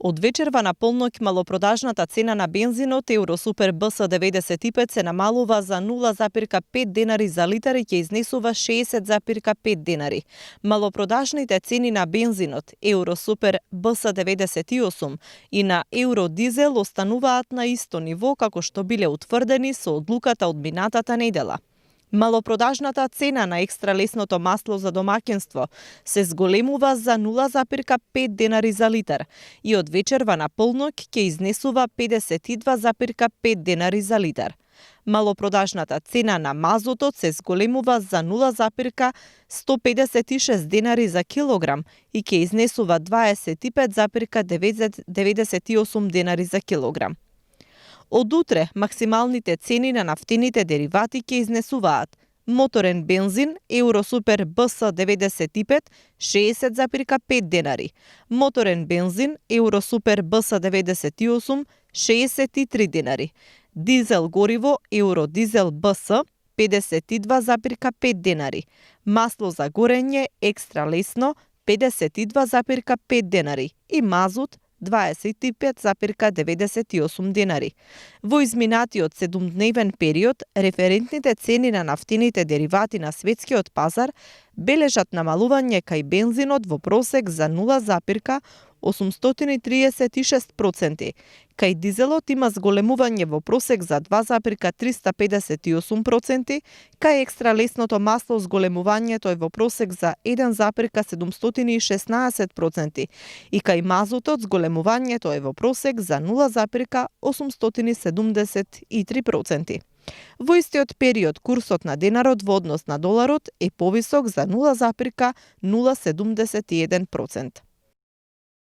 Од вечерва на полноќ малопродажната цена на бензинот Евросупер БС95 се намалува за 0,5 денари за литар и ќе изнесува 60,5 денари. Малопродажните цени на бензинот Евросупер БС98 и на Евродизел остануваат на исто ниво како што биле утврдени со одлуката од минатата недела. Малопродажната цена на екстралесното масло за домаќинство се зголемува за 0,5 денари за литар и од вечерва на полноќ ќе изнесува 52,5 денари за литар. Малопродажната цена на мазотот се зголемува за 0,156 денари за килограм и ќе изнесува 25,98 денари за килограм. Од утре максималните цени на нафтените деривати ќе изнесуваат: моторен бензин Евросупер БС95 60,5 денари, моторен бензин Евросупер БС98 63 денари, дизел гориво Евродизел БС 52,5 денари, масло за горење екстра лесно 52,5 денари и мазут 25,98 денари. Во изминатиот 7-дневен период, референтните цени на нафтените деривати на светскиот пазар бележат намалување кај бензинот во просек за 0,836%, кај дизелот има зголемување во просек за 2,358%, кај екстралесното масло зголемувањето е во просек за 1,716% и кај мазутот зголемувањето е во просек за 0,873%. Во истиот период курсот на денарот во однос на доларот е повисок за 0,071%.